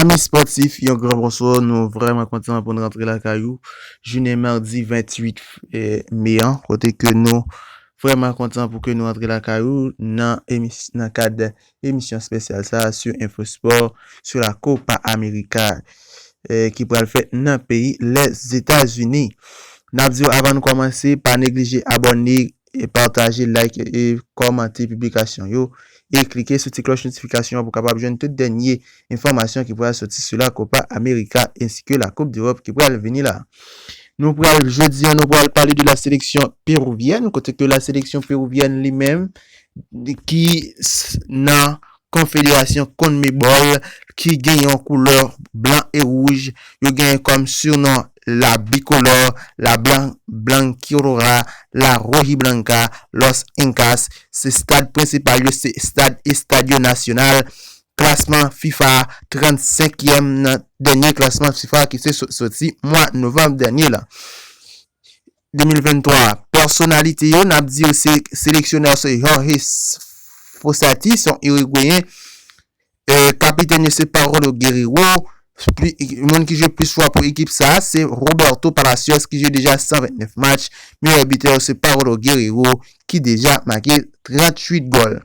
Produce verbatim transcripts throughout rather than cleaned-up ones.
Ami spòtif, yon gran bonswa. Nou vrèman kontan pou n rantre lakay ou jounen madi venntuit, eh, me an, kote ke nou vrèman kontan pou ke nou rantre lakay ou nan emis-, nan kad emisyon espesyal sa a sou Infosport, sou la Copa America, eh, ki pral fèt nan peyi Lèzetazini. N ap di w, avan nou kòmanse, pa neglije abòne, e pataje, like e kòmante piblikasyon yo, e klike sou ti klòch notifikasyon an pou w kapab jwenn tout dènye enfòmasyon ki pral soti sou la Copa America ensi ke la Coupe d'Europe ki pral vini la. Nou pral, jodi a, nou pral pale de la seleksyon peruvyèn, kote ke la seleksyon peruvyèn li menm, ki s-, nan konfederasyon CONMEBOL, ki gen yon koulè blan e wouj. Yo gen kòm surnon la bicolor, la blan-, blanquirroja, la rojiblanca, los incas. Se stad prensipal yo, se stad Estadio Nacional. Klasman fifa, trannsenkyèm nan dènye klasman fifa ki te so-, soti mwa novanm dènye la. De mil venntwa. Pèsonalite yo, n ap di yo se seleksyonè se Jorge Fossati, se yon Irigweyen. Eh, kapitèn yo se Paolo Guerrero. Pli-, moun ki jwe plis fwa pou ekip sa a, se Roberto Palacios, ki jwe deja san vennèf match. Meyè bitè yo se Paolo Guerrero, ki deja make tranntuit gòl.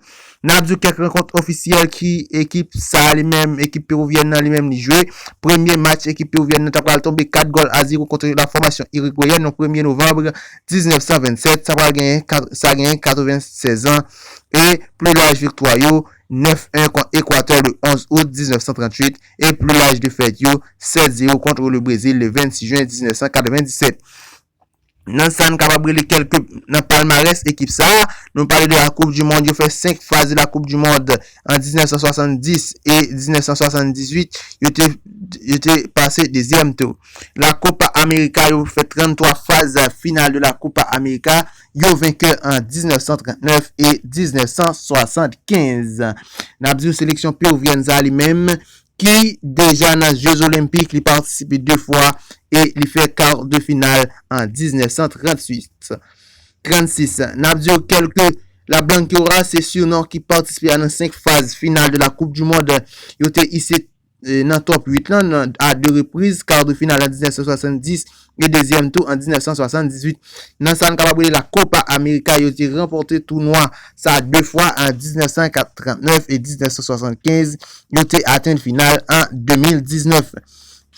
N ap di w kèk rankont ofisyèl ki ekip sa a li menm, ekip peruvyèn nan li menm li jwe. Premye match ekip peruvyèn nan ta pral tonbe kat gòl a zewo kont la fòmasyon irigweyèn, yon premye novanm diznèf san vennsèt. Sa pral genyen kat-, sa genyen katrevennsèz an. E pli laj viktwa yo, nèf en kont Ekwatè le onz out diznèf san tranntuit. E pli laj defèt yo, sèt zewo kont le Brezil le vennsis jen diznèf san katrevenndisèt. Nan sa n kapab rele kèlke nan palmarès ekip sa a, nou pale de la Coupe du Monde, yo fè senk faz de la Coupe du Monde an diznèf san swasanndis e diznèf san swasanndizwit, yo te, yo te pase dezyèm tou. La Copa America, yo fè tranntwa faz final de la Copa America, yo venkè an diznèf san trannèf e diznèf san swasannkenz. N ap di w seleksyon peruvyèn sa a li menm, ki deja nan Jeux Olympiques, li patisipe de fwa e li fè quart de finale an diznèf san tranntuit, trannsis. N ap di w kèlke la Blanqueora, se surnon ki patisipe a nan senk faz final de la Coupe du Monde. Yo te ise, eh, nan top uit lan, nan, a de repriz, quart de finale an diznèf san swasanndis e dezyèm tou an diznèf san swasanndizwit. Nan sa n kapab rele la Copa America, yo te ranpòte tounwa sa de fwa an diznèf san trannèf e diznèf san swasannkenz. Yo te atenn final an de mil diznèf.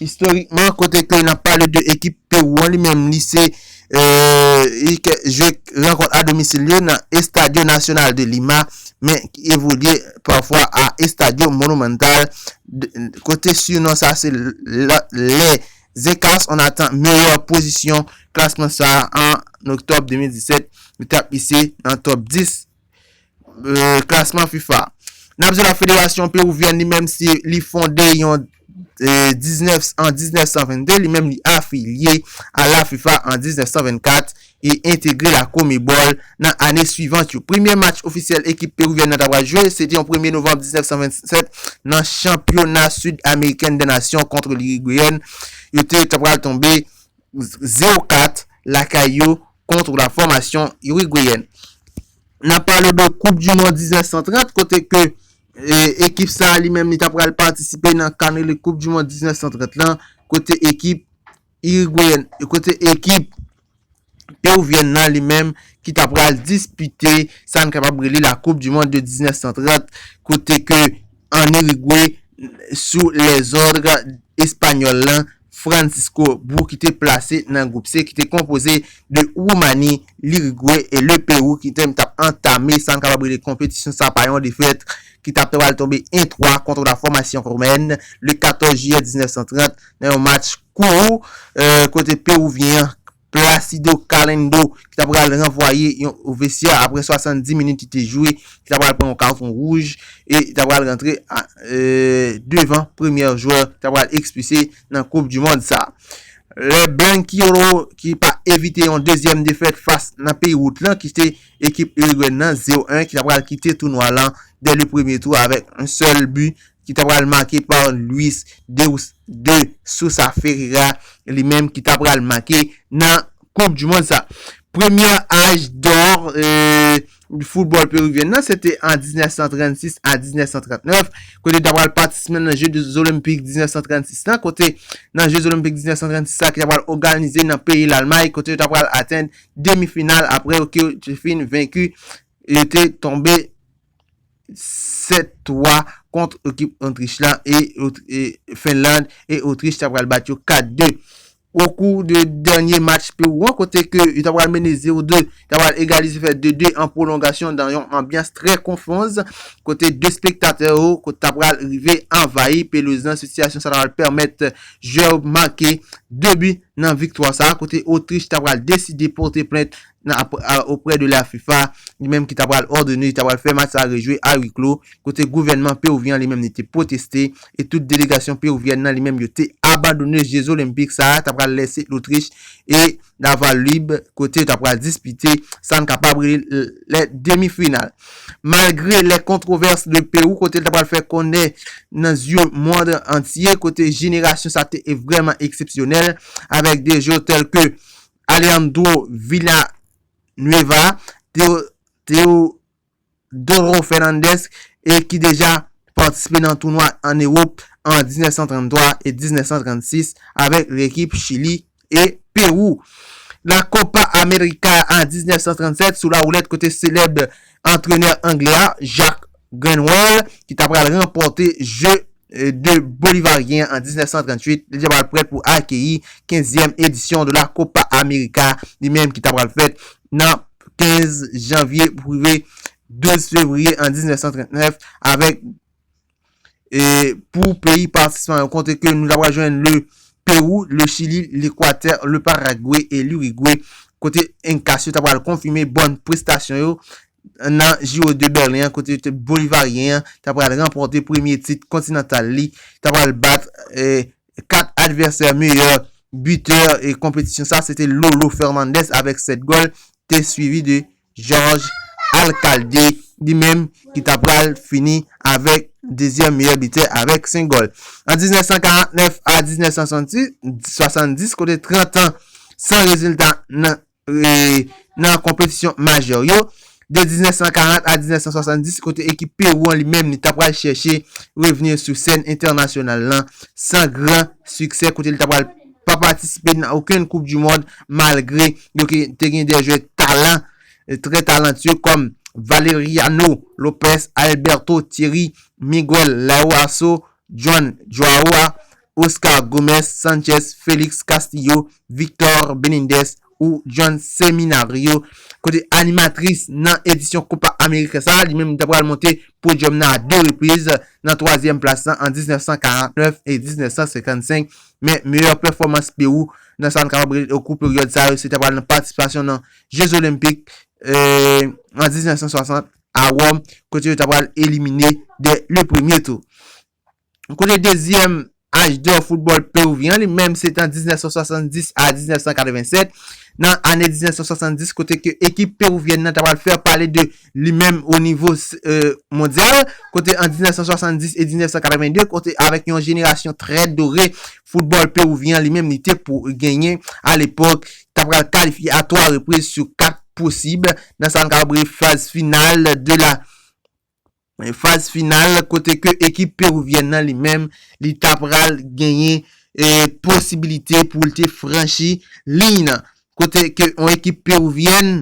Istorikman, kote ke n ap pale de ekip Pewou an, li menm, li se, eh, li ke jwe rankont a domisil yo nan Estadio Nacional de Lima, men ki evolye pafwa a Estadio Monumental, de, kote surnon sa se la, les Incas. On attend meilleure position klasman sa a an oktòb de mil disèt, li t ap ise nan top dis, eh, klasman fifa. N ap di la federasyon peruvyèn li menm si li fonde yon, eh, diznèf, an diznèf san vennde, li menm li afilye a la fifa an diznèf san vennkat e entegre la CONMEBOL nan ane swivan yo. Premye match ofisyèl ekip peruvyèn nan ta pral jwe, se te yon premye novanm diznèf san vennsèt nan chanpyona sid ameriken de nasyon kont Irigweyèn. Yo te ta pral tonbe zewo kat lakay yo kont la fòmasyon irigweyèn. N ap pale de Coupe du Monde diznèf san trant, kote ke, eh, ekip sa a li menm li ta pral patisipe nan kanele Coupe du Monde diznèf san trant lan, kote ekip irigweyèn, kote ekip peruvyèn nan li menm ki ta pral dispite sa n kapab rele la Coupe du Monde de diznèf san trant, kote ke an Irigwe, sou lèzòd espanyòl lan, Francisco Bou ki te plase nan gwoup C, ki te konpoze de Woumani, Lirigwe e le Pewou ki te t ap antame sa n kapab rele konpetisyon sa pa yon defèt, ki t ap pral tonbe en twa kont la fòmasyon womèn le katòz jiyè diznèf san trant nan yon match kou, eh, kote Pewuvyen an Placido Calindo, ki ta pral ranvwaye yon vesyè apre swasanndis minit li te jwe, ki ta pral pran yon katon wouj e li ta pral rantre a, eh, devan premye jwè ki ta pral ekspilse nan Koup di Mond sa. Le Blanqueiro ki pa evite yon dezyèm defèt fas nan peyi wout lan, ki te ekip Irigwe nan zewo en, ki ta pral kite tounwa lan dè le premye tou avèk yon sèl bi ki ta pral make pa Luis de, de Sousa Ferreira, li menm ki ta pral make nan Koup di Mond sa. Premye Âge d'Or, eh, foutbòl perivyen nan, se te an diznèf san trannsis a diznèf san trannèf, kote yo ta pral patisipe nan Je Zolenpik diznèf san trannsis lan, kote nan Je Zolenpik diznèf san trannsis la ki ta pral òganize nan peyi Lalmay, kote yo ta pral atenn demi final apre ke yo te fin venki, yo te tonbe sèt twa kont ekip Otrich la e, e Fenlann e Otrich ta pral bat yo kat de. Okou de dènye match Pewou an, kote ke yo ta pral mennen zewo de, ta pral egalize fè de de an pwolongasyon nan yon anbyans trè konfoz, kote de spektatè yo ta pral rive anvayi pelouz lan. Sitiyasyon sa ta pral pèmèt jwè yo make de bi nan viktwa sa a, kote Otrich ta pral deside pote plent nan, ap-, a, oprè de la fifa, li menm ki ta pral òdone, li ta pral fè match sa a rejwe a huis clos, kote gouvènman perivyen an li menm li te pwoteste, e tout delegasyon perivyèn nan li menm yo te abandone Je Zolenpik sa a, ta pral lese Lotrich e Lavalib, kote yo ta pral dispite sa n kapab rele lè demi final. Malgre lè kontwovès de Pewou, kote l ta pral fè konnen nan zye mond antye, kote jenerasyon sa te vrèman eksepsyonèl, avèk de jwè tèl ke Alejandro Villanueva, Teo-, Teodoro Fernandez, e ki deja patisipe nan tounwa an Ewòp an diznèf san tranntwa e diznèf san trannsis avèk lekip Chili e Pewou. La Copa America an diznèf san trannsèt sou la woulèt, kote selèb antrenè anglè a, Jack Greenwell, ki ta pral ranpòte je, e, de Bolivaryen an diznèf san tranntuit, li te pral prèt pou akeyi kenzyèm edisyon de la Copa America, li menm ki ta pral fèt nan kenz janvye pou rive douz fevriye an diznèf san trannèf, avèk, e, pou peyi patisipan yo, kote ke nou ta pral jwenn le Pewou, le Chili, Lekwatè, le Paragwe e Lirigwe, kote Incas yo ta pral konfime bòn prestasyon yo nan J O de Bèlen an, kote te Bolivaryen an ta pral ranpòte premye tit kontinantal li, ta pral bat, e, kat advèsè meyè bitè e konpetisyon sa, se te Lolo Fernandez avèk sèt gòl, te swivi de George Alcalde, li menm ki ta pral fini avèk dezyèm meyè bitè avèk senk gòl. An diznèf san karantnèf a diznèf san swasanndis, kote trant an san rezilta nan, e, nan konpetisyon majè yo, de diznèf san karant a diznèf san swasanndis, kote ekip Pewou an li menm li ta pral chèche revni sou sèn entènasyonal lan san gran siksè, kote li ta pral pa patisipe nan okenn koup di mond, malgre yo ke te gen de jwè talan, e, trè talantye kòm Valeriano Lopez, Alberto Thierry, Miguel Laoaso, John Joao, Oscar Gomez, Sanchez, Felix Castillo, Victor Benitez ou John Seminario. Kote animatris nan edisyon Copa America sa, li menm ta pral monte podyòm nan a de repriz, nan twazyèm plas lan an diznèf san karantnèf e diznèf san senkannsenk, men meyè pèfòmans Pewou nan sa n kapab rele okou peryòd sa yo, se ta pral nan patisipasyon nan Je Zolenpik, e, an diznèf san swasant a Wòm, kote yo ta pral elimine dè le premye tou. Kote dezyèm aj dò foutbòl perivyen an, li menm se t an diznèf san swasanndis a diznèf san katrevennsèt. Nan ane diznèf san swasanndis, kote ke ekip perivyèn nan ta pral fè pale de li menm o nivo, e, mondyal, kote an diznèf san swasanndis e diznèf san katrevende, kote avèk yon jenerasyon trè dore foutbòl perivyen an, li menm li te pou genyen alepòk, ta pral kalifye a twa repriz sou kat posib nan sa n ka rele faz final de la faz final, kote ke ekip perivyèn nan li menm, li ta pral genyen, e, posibilite pou l te franchi liy nan. Kote ke yon ekip perivyèn,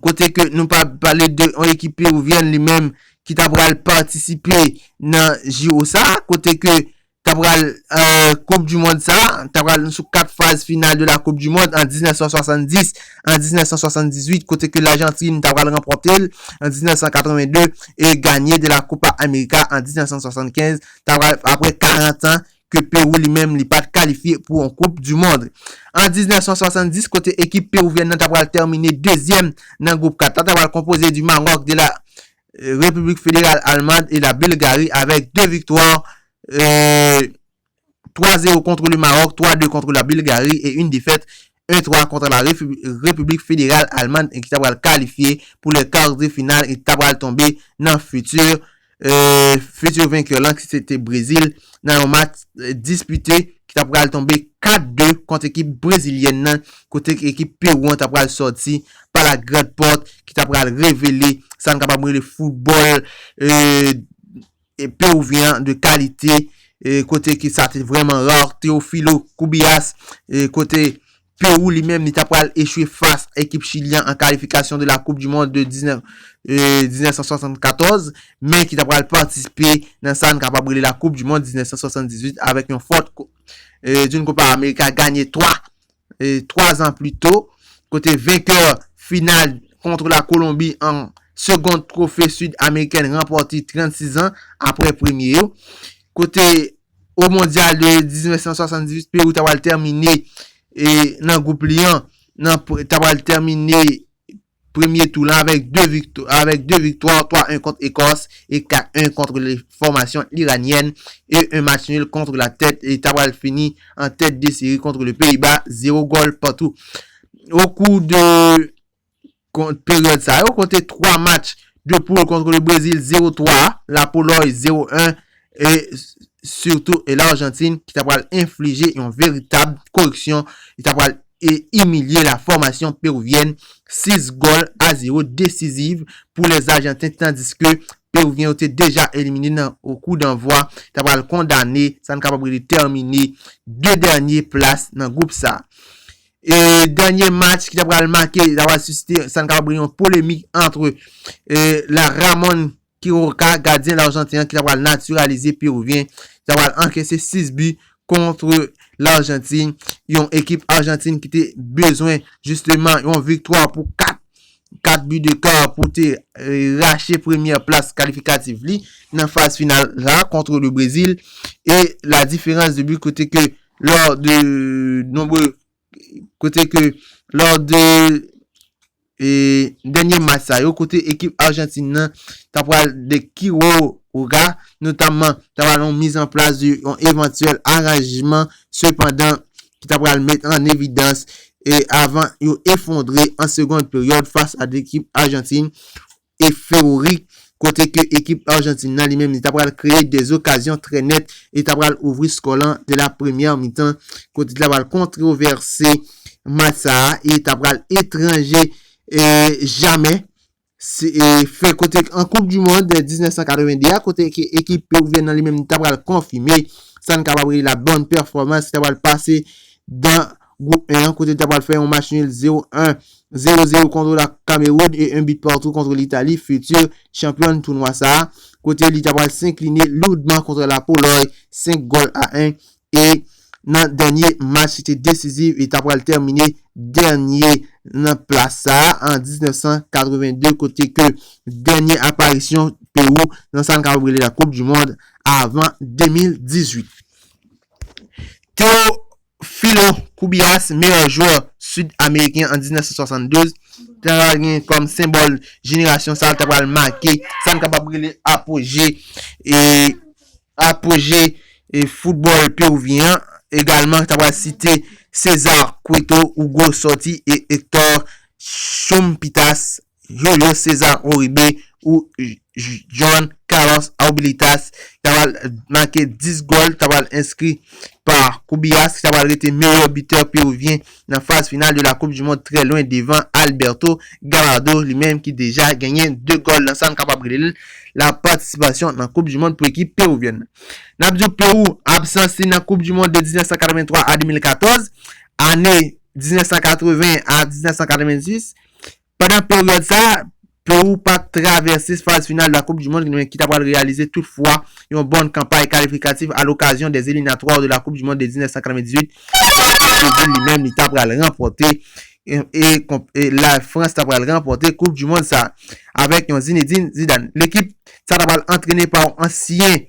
kote ke nou pa pale de yon ekip perivyèn li menm ki ta pral patisipe nan J O sa, kote ke ta pral, e, koup di mond sa, ta pral sou kat faz final de la Coupe du Monde an diznèf san swasanndis, an diznèf san swasanndizuit, kote ke Lajantin ta pral ranpòte l an diznèf san katrevende e ganye de la Copa America an diznèf san swasannkenz, ta pral apre karant an ke Pewou li menm li pa t kalifye pou yon Coupe du Monde. An diznèf san swasanndis, kote ekip perivyèn nan ta pral tèmine dezyèm nan gwoup kat la, ta pral konpoze du Maroc, de la, e, République Fédérale Allemande et la Bulgarie avec deux victoires, e, trois zéro contre le Maroc, trois deux contre la Bulgarie et une défaite un trois contre la Répu-, République Fédérale Allemande, e ki ta pral kalifye pou les quarts de finale e ta pral tonbe nan futur, e, futur vainqueur lan ki se te Brezil nan yon match, e, dispite ki ta pral tonbe kat de kont ekip brezilyèn nan, kote ekip Pewou an ta pral sòti pa la grand pòt, ki ta pral revele sa n kapab rele foutbòl e, e, pewovyen de kalite, e, kote ki sa te vrèman ra. Teofilo Cubillas, e, kote Pewou li menm li ta pral echwe fas ekip chilyen an kalifikasyon de la Coupe du Monde de diznèf, e, diznèf san swasannkatòz, men ki ta pral patisipe nan sa n kapab rele la Coupe du Monde diznèf san swasanndizuit avèk yon fòt ko- e, d'une Copa América ganye twa, e, twa zan pli to, kote venkè final contre la Colombie en seconde trophée sud-américaine remporté trannsis an apre premye yo. Kote o mondyal de diznèf san swasanndizuit, Pewou ta pral tèmine e, nan gwoup li an, nan, ta pral tèmine premye tou la avèk de viktwa, avèk de viktwa, twa en kont Ekòs e kat en kont le fòmasyon iranyèn e un match nul contre la tête e ta pral fini an tèt de seri kont le Pays-Bas, zéro gòl partout. Au cours de kont peryòd sa yo, kote twa match de poule contre le Brésil, zéro twa, la Pologne, zéro un, e surtout e Lajantin ki ta pral enflije yon veritab koreksyon, li ta pral e imilye la fòmasyon peruvyèn, sis gòl a zéro, desiziv pou les Argentins, tandis ke Peruvyen yo te deja elimine nan o kou danvwa, ta pral kondane, sa n kapab rele tèmine de dènye plas nan gwoup sa. E dènye match ki ta pral make, ta pral sisite, sa n kapab rele yon polemik antre e, la Ramon Quiroga, gadyen Lajantin an ki ta pral natiralize Peruvyen, ta pral ankese sis bi kont Lajantin, yon ekip Ajantin ki te bezwen jisteman yon viktwa pou kat, kat bi de kar pou te e, rache premyè plas kalifikatif li nan faz final la kont le Brezil. E la diferans de bi kote ke lò de nonbre kote ke lò de e, dènye match sa yo, kote ekip Ajantin nan ta pral de Quiroga, notamman ta pral yon miz an plas de yon evantyèl aranjman, sepandan ki ta pral met an evidans e avan yo efondre an segond peryòd fas a de ekip Ajantin e feworik, kote ke ekip Ajantin nan li menm li ta pral kreye de okazyon trè nèt e ta pral ouvri skò lan de la premyè mitan, kote li ta pral kontwovèse match sa a e ta pral etranje e jamè se, e, fè kote an Koup di Mond de diznèf san katreven de a, kote ke ekip peruvyèn nan li menm li ta pral konfime sa n kapab rele la bòn pèfòmans, li ta pral pase dan gwoup en an, kote li ta pral fè yon match nul zéro un, zéro zéro contre la Cameroun et un but partout contre l'Italie, futur chanpyon tounwa sa a, kote li ta pral senkline loudman kont la Pologne, senk gòl a en, e nan dènye match, li te desiziv e ta pral tèmine dènye nan plas sa a an diznèf san katreven de, kote ke dènye aparisyon Pewou nan sa n kapab rele la Koup di Mond avan de mil dizuit. Teofilo Cubillas, meyè jwè sid-ameriken an diznèf san swasanndouz, ta pral gen kòm senbòl jenerasyon sa a, ta pral make sa n kapab rele apoje e apoje e foutbòl peruvyen an. Egalman, ta pral site César Cueto, Hugo Sotti e Héctor Chumpitas, Julio César Oribe ou Juan Carlos Oblitas, ta pral make dis gòl, ta pral enskri pa Cubillas, ki ta pral rete meyè bitè peruvyen nan faz final de la Coupe du Monde, trè lwen devan Alberto Gallardo, li menm ki deja genyen de gòl nan sa n kapab rele l la patisipasyon nan Koup di Mond pou ekip peruvyèn nan. N ap di w Pewou, absans li nan Koup di Mond de diznèf san katreven twa a de mil katòz, ane diznèf san katreven a diznèf san katreven sis, pandan peryòd sa a, Pewou pa t travèse faz final la Koup di Mond ki ta pral reyalize toutfwa yon bòn kanpay kalifikatif a lokazyon des éliminatoires de la Coupe du Monde de diznèf san katreven dizuit. Brezil li menm li ta pral ranpòte e, e, e Lafrans ta pral ranpòte Koup di Mond sa avèk yon Zinedine Zidane. Lekip sa ta pral antrene pa yon ansyen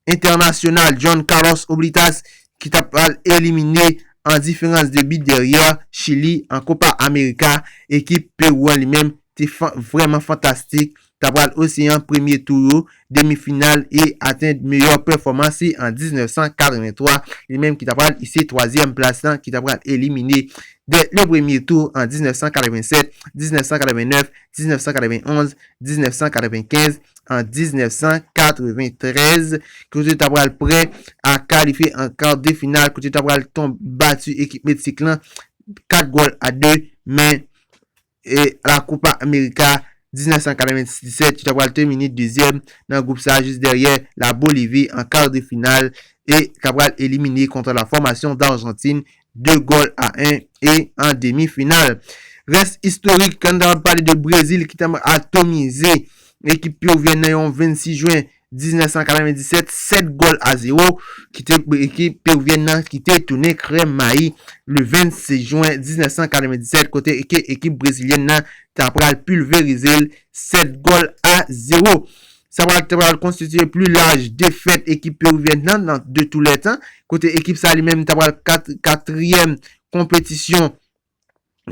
entènasyonal Juan Carlos Oblitas ki ta pral elimine an diferans de bi dèyè Chili an Copa America, ekip Pewou an li menm te fan, vrèman fantastik. Ta pral osi an premye tou yo, demi final e atenn meyè pèfòmans li an diznèf san katrevenntwa, li menm ki ta pral isi twazyèm plas lan, ki ta pral elimine dès le premier tour an diznèf san katrevensèt, diznèf san katrevennèf, diznèf san katrevenonz, diznèf san katrevenkenz, an diznèf san katreventrèz, kote ta pral prè a kalifye an kar de final, kote ta pral tonbe bati ekip Meksik lan kat gòl a de, men e la Copa America diznèf san katrevendisèt, ki ta pral tèmine dezyèm nan gwoup sa, jis dèyè la Bolivi an kar de final, e ta pral elimine kont la Formation d'Argentine de gòl a en e an demi final. Rès istorik, kan ta pale de Brezil ki ta atomize ekip peruvyèn nan yon vennsis jen diznèf san katrevendisèt, sèt gòl a zewo, ki te, ekip peruvyèn nan ki te tounen krèm mayi le vennsis jen diznèf san katrevendisèt, kote ke ekip brezilyèn nan ta pral pilverize l sèt gòl a zewo. Sa pral, ta pral konstitye pli laj defèt ekip peruvyèn nan, nan de tou lè tan, kote ekip sa li menm ta pral kat, katriyèm konpetisyon,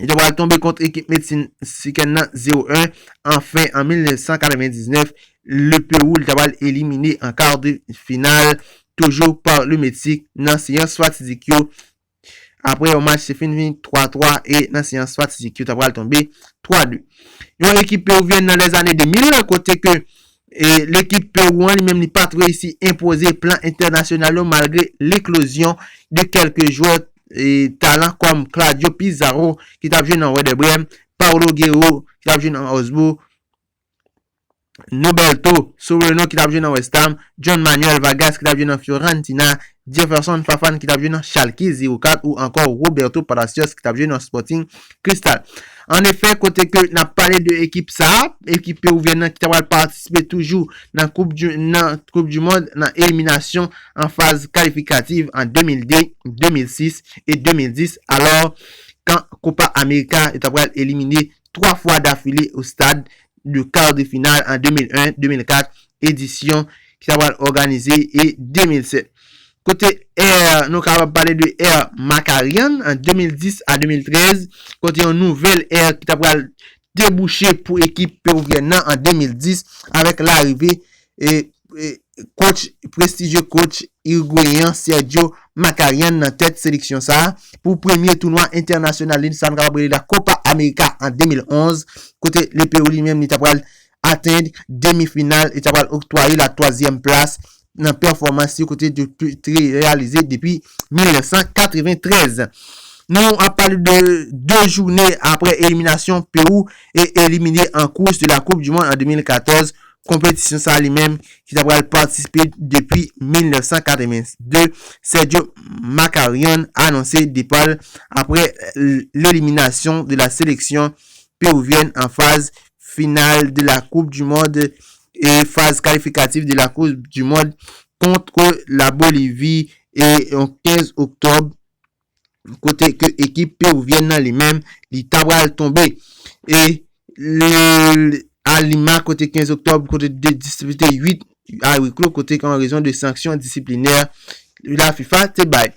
li ta pral tonbe kont ekip Meksikèn nan zewo en. Anfen, an mil nèf san katrevendiznèf, le Pérou li ta pral elimine an kar de final, toujou pa le Meksik, nan seyans fatidik yo. Apre yon match te fin vin twa twa e nan seyans fatidik yo ta pral tonbe twa de. Yon ekip peruvyèn nan lèzane de mil, kote ke e, lekip Pewou an li menm li pa t reyisi enpoze plan entènasyonal yo malgre leklozyon de kèlke jwè e, talan kòm Claudio Pizarro ki t ap jwe nan Werder Bremen, Paulo Guerrero ki t ap jwe nan Augsburg, Norberto Sobrino ki t ap jwe nan West Ham, John Manuel Vargas ki t ap jwe nan Fiorentina, Jefferson Farfán ki t ap jwe nan Schalke zewo kat ou ankò Roberto Palacios ki t ap jwe nan Sporting Cristal. An efè, kote ke n ap pale de ekip sa a, ekip peruvyèn nan ki ta pral patisipe toujou nan koup di, nan koup di mond, nan eliminasyon an faz kalifikatif an de mil de, de mil sis e de mil dis, alò kan Copa America yo ta pral elimine twa fwa dafile o stad de kar de final an de mil en, de mil kat, edisyon ki ta pral òganize e de mil sèt. Kote ère, nou kapab pale de ère Markarian an de mil dis a de mil trèz, kote yon nouvèl ère ki ta pral debouche pou ekip peruvyèn nan an de mil dis avèk larive e, e coach, prestijye coach irigweyen Sergio Markarian nan tèt seleksyon sa a pou premye tounwa entènasyonal li, sa nou kapab rele la Copa America an de mil onz, kote le Pérou li menm li ta pral atenn demi final e ta pral oktwaye la twazyèm plas nan pèfòmans li kote li te reyalize depi mil nèf san katreventrèz. Nou ap pale de de jounen apre eliminasyon Pérou e elimine an kous de la Coupe du Monde an de mil katòz, konpetisyon sa li menm ki ta pral patisipe depi mil nèf san katrevenn de, Sergio Markarian anonse depa l apre l, eliminasyon de la seleksyon peruvyèn an faz final de la Coupe du Monde e faz kalifikatif de la Coupe du Monde kont la Bolivi e yon kenz oktòb, kote ke ekip peruvyèn nan li menm li ta pral tonbe. E le, a Lima kote kenz oktòb, kote te dispite uit a huis clos, kote ke an rezon de sanksyon disiplinè la fifa te bay.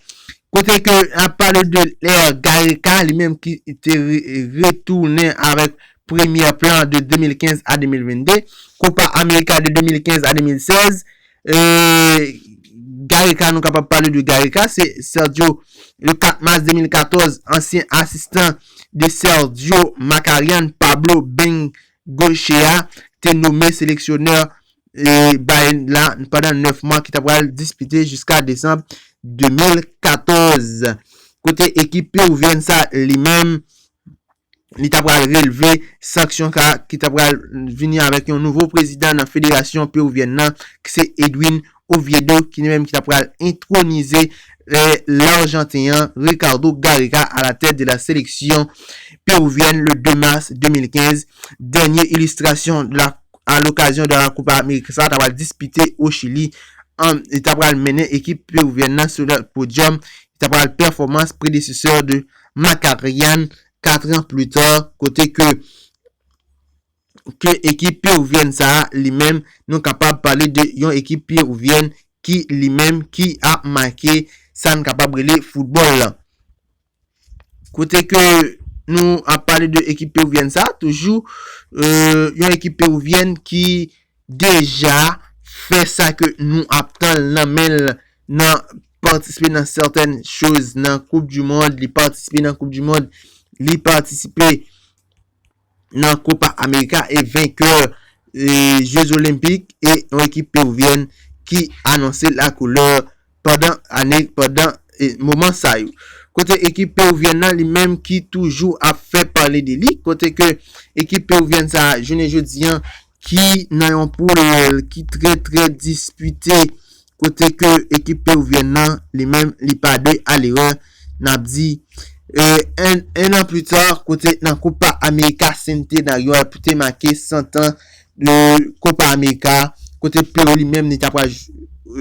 Kote ke n ap pale de l'ère Gareca, li menm ki te re, retounen avèk premye plan de de mil kenz a de mil vennde, Copa America de de mil kenz a de mil sèz, e, Gareca, nou kapab pale de Gareca, se Sergio, le kat mas de mil katòz, ansyen asistan de Sergio Markarian, Pablo Bengochea, te nome seleksyonè e, bay la pandan nèf mwa ki ta pral dispite jiska desanm de mil katòz. Kote ekip peruvyèn sa li menm, li ta pral relve sanksyon ka, ki ta pral vini avèk yon nouvo prezidan nan federasyon peruvyèn nan, ki se Edwin Oviedo, ki li menm ki ta pral entwonize, e, Lajanten an, Ricardo Gareca, à la tête de la sélection péruvienne le deux mars deux mille quinze. Dènye ilistrasyon de la, à l'occasion de la Copa America sa ta pral dispite o Chili. An, li ta pral mennen ekip peruvyèn nan sou le podyòm. Li ta pral pèfòmans predesesè de Markarian kat an pli ta, kote ke, ke ekip peruvyèn sa a, li menm, nou kapab pale de yon ekip peruvyèn ki, li menm, ki ap make sa n kapab rele foutbòl lan. Kote ke nou ap pale de ekip peruvyèn sa, toujou, euh, yon ekip peruvyèn ki deja fè sa ke nou ap tann nan men l nan patisipe nan sètèn choz nan Koup di Mond, li patisipe nan Koup di Mond, li patisipe nan Copa America e venkè e Jeux Olympiques e yon ekip peruvyèn ki anonse lakoulè pandan ane, pandan e moman sa yo. Kote ekip peruvyèn nan li menm ki toujou ap fè pale de li, kote ke ekip peruvyèn sa jounen jodi an ki nan yon poul ki trè trè dispite, kote ke ekip peruvyèn nan li menm li pa de alerè, n ap di, euh, un, un an plus tard, kote nan Copa America Centenario a pou te make cent ans de Copa America, kote Peru li menm li ta pral j-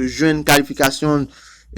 jwenn kalifikasyon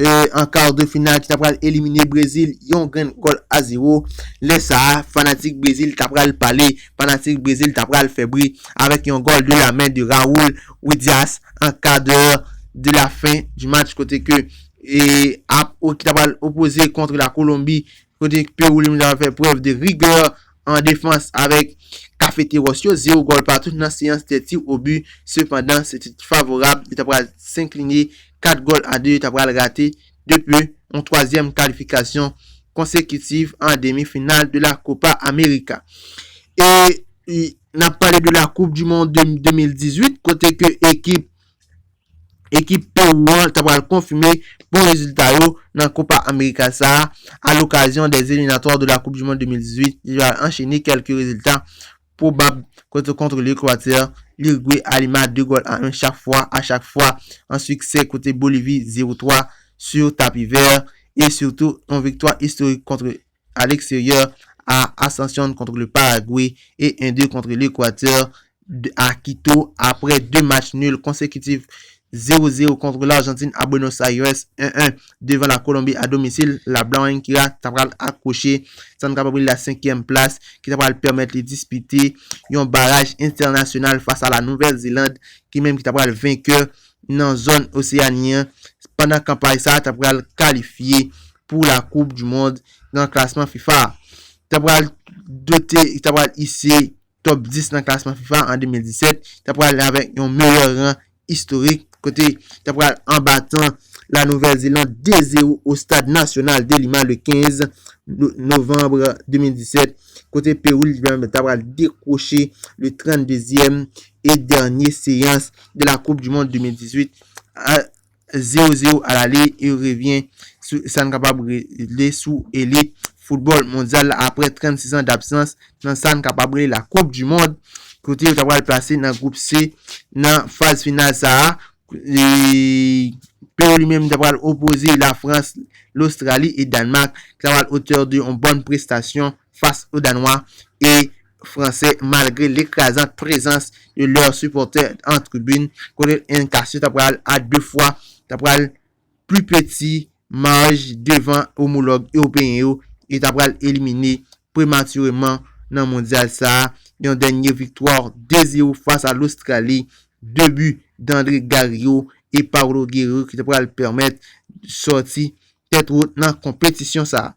euh, an kar de final ki ta pral elimine Brezil yon grenn gòl a zewo. Lè sa a, fanatik Brezil ta pral pale, fanatik Brezil ta pral fè bri avèk yon gòl de la men de Raul Ruidiaz an quart d'heure de la fin du match, kote ke e ap ki ta pral opoze kont la Kolonbi, kote Pewou li menm ta fè prèv de rigè an defans avèk Cafeteros yo, zewo gòl patou nan seyans de tir au but. Sepandan, se te favorab, yo ta pral senkline kat gòl a de, yo ta pral rate depi yon twazyèm kalifikasyon konsekitiv an demi final de la Copa America. E, e n ap pale de la Coupe du Monde de deux mille dix-huit, kote ke ekip ekip Pewou an ta pral konfime bon rezilta yo nan Copa America sa a, à l'occasion des éliminatoires de la Coupe du Monde deux mille dix-huit, li va anchene kèlke rezilta pwobab kote kont Lekwatè, Lirigwe alima de gòl a en chak fwa, a chak fwa, an siksè kote Bolivi zewo twa sou tapi vè, e sitou yon viktwa istorik kont à l'extérieur à Ascension contre le Paraguay et un deux contre l'Équateur à Quito après deux matchs nuls consécutifs, zéro zéro contre l'Argentine à Buenos Aires, un un devant la Colombie à domicile. La Blanquera ta pral akwoche sa n kapab rele la senkyèm plas ki ta pral pèmèt li dispite yon baraj entènasyonal fas a la Nouvèl Zeland ki menm ki ta pral venkè nan zòn Oseyani an pandan kanpay sa ta pral kalifye pou la Coupe du Monde nan klasman fifa. Ta pral dote, ta pral ise top dis nan klasman fifa an de mil disèt, ta pral avèk yon meyè ran istorik kote ta pral anbatan la Nouvèl Zeland de zewo au Stade National de Lima le quinze novanm de mil disèt, kote Pewou li menm ta pral dekwoche le tranndezyèm e dènye seyans de la Coupe du Monde de mil dizwit a zewo zewo à l'aller e revyen sou sa n kapab rele sou elit foutbòl mondyal la apre trannsis an dabsans nan sa n kapab rele la Coupe du Monde, kote yo ta pral plase nan gwoup C nan faz final sa a. E Pewou li menm ta pral opoze Lafrans, Lostrali e Dànmak, ki ta pral otè de yon bòn prestasyon fas o Danwa e Fransè malgre lekrazant prezans de lè sipòtè an tribin, kote Enkasyo ta pral a de fwa, ta pral pli piti maj devan omològ ewopeyen yo e ta pral elimine prematireman nan mondyal sa a, yon dènye viktwa de zewo fas a Lostrali, de bi d'André Garrio e Paulo Guerreiro ki ta pral pèmèt sòti tèt wot nan konpetisyon sa a.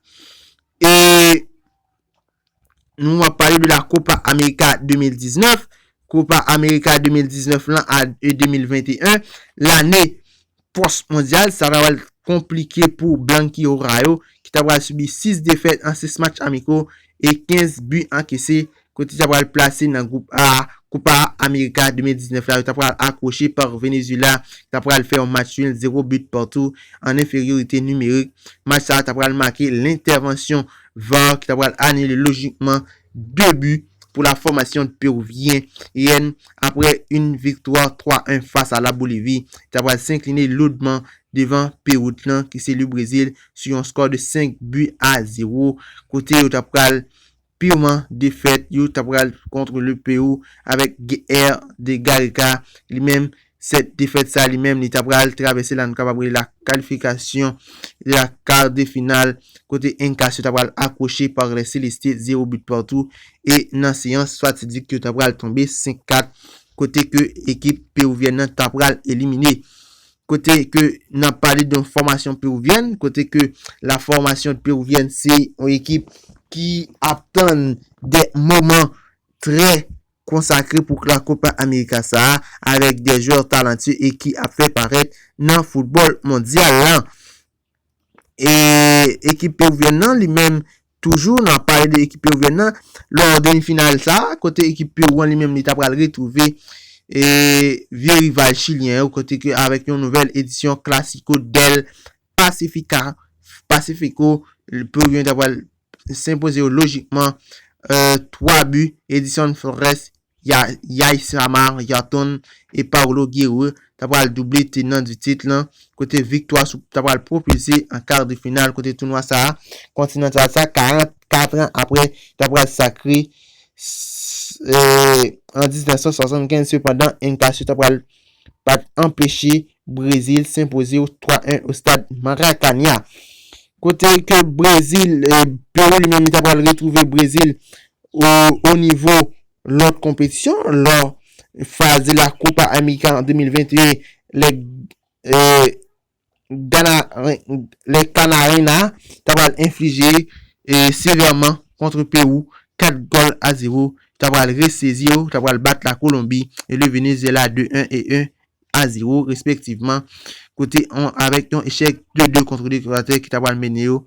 E nou ap pale de la Copa America de mil diznèf. Copa America de mil diznèf lan a, e de mil venteyen, lane pòs mondyal, sa ta pral konplike pou Blanqueora yo, ki ta pral sibi sis defèt an sis match amiko e kenz bi ankese, kote ta pral plase nan gwoup A, Copa America de mil diznèf la, yo ta pral akwoche pa Venezuela, ta pral fè yon match nul, zewo but partout, an enferyorite nimerik. Match sa ta pral make lentèvansyon var ki ta pral anile lojikman de bi pour la formation péruvienne après une victoire trois un face à la Bolivie. Ta pral senkline loudman devan Pewou lan ki se le Brezil sou yon skò de senk bi a zewo, kote yo ta pral pirman defèt, yo ta pral kont le Pewou avèk Guerre de Gareca li menm. Sèt defèt sa li menm li ta pral travèse la nou kapab rele la kalifikasyon de la quart de finale, kote Enkasyo ta pral akwoche pa les Célestes zewo but partout e nan seyans fatidik yo ta pral tonbe senk kat, kote ke ekip peruvyèn nan ta pral elimine. Kote ke n ap pale de yon fòmasyon peruvyèn, kote ke la formation péruvienne se yon ekip ki ap tann de moman trè konsakre pou la Copa America sa a, avèk de jwè talantye e ki ap fè parèt nan foutbòl mondyal la. E ekip peruvyèn nan, li menm, toujou nan pale de ekip peruvyèn nan, lò demi final sa a, kote ekip Pewou an li menm, li ta pral retwouve e vye rival chilyen yo, kote ke avèk yon nouvèl edisyon Clasico del Pacifica, Pacifico, Peruvyen ta pral senpoze yo lojikman, euh, twa bi, Edison Flores, Ya- Yaisama Yaton e Paulo Guerrero ta pral double tenan di tit lan, kote viktwa sou ta pral pwopilse an kar de final, kote tounwa sa a, kontinantal sa, karannkat an apre, ta pral sakre s- eh, an diznèf san swasannkenz. Sepandan, Enkasyou ta pral pa t anpeche Brezil senpoze twa en o stad Maracanã. Kote ke Brezil, eh, Pewou li menm, li ta pral retwouve Brezil o, o nivo lòt konpetisyon, lò faz de la Copa America an de mil venteyen, lè, eh, Gana, lè Kanarena ta pral enflije, eh, sevèman kont Pewou, kat gòl a zewo, ta pral resezi yo, ta pral bat la Kolonbi e le Venezuela de en e en a zewo respektivman, kote on, avèk yon echèk de de kont Lekwatè ki ta pral mennen yo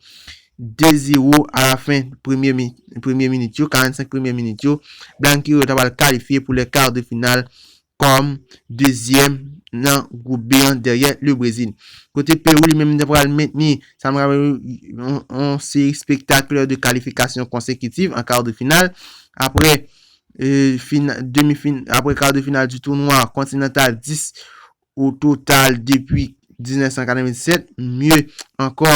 de zewo a la fen premye mi- premye minit yo, karannsenk premye minit yo. Blanqueiro ta pral kalifye pou le kar de final kòm dezyèm nan gwoup B an dèyè le Brezil. Kote Pewou li menm ta pral mentni sa m rapele yon, yon seri spektaklè de kalifikasyon konsekitiv an kar de final. Apre, eh, fina- demi fin- apre kar de final di tounwa kontinantal dis o total depi diznèf san katrevennsèt, mye ankò,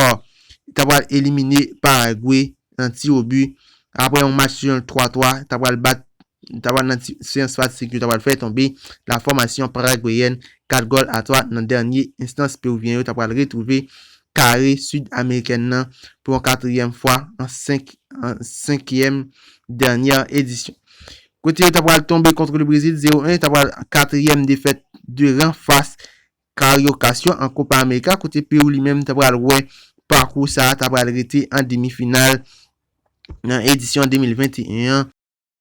ta pral elimine Paragwe nan ti o bi. Apre yon match nul twa twa, ta pral bat, ta pral nan ti- seyans fatig yo, ta pral fè tonbe la fòmasyon paragweyèn kat gòl a twa nan dènye enstans. Peruvyen yo ta pral retwouve kare sid amerikèn nan pou yon katriyèm fwa an senk- an senkyèm dènyè edisyon. Kote yo ta pral tonbe kont le Brezil zewo en, ta pral katriyèm defèt de ran fas Carioca yo an Copa America, kote Pewou li menm ta pral wè pakou sa a, ta pral rete an demi final nan edisyon de mil venteyen an,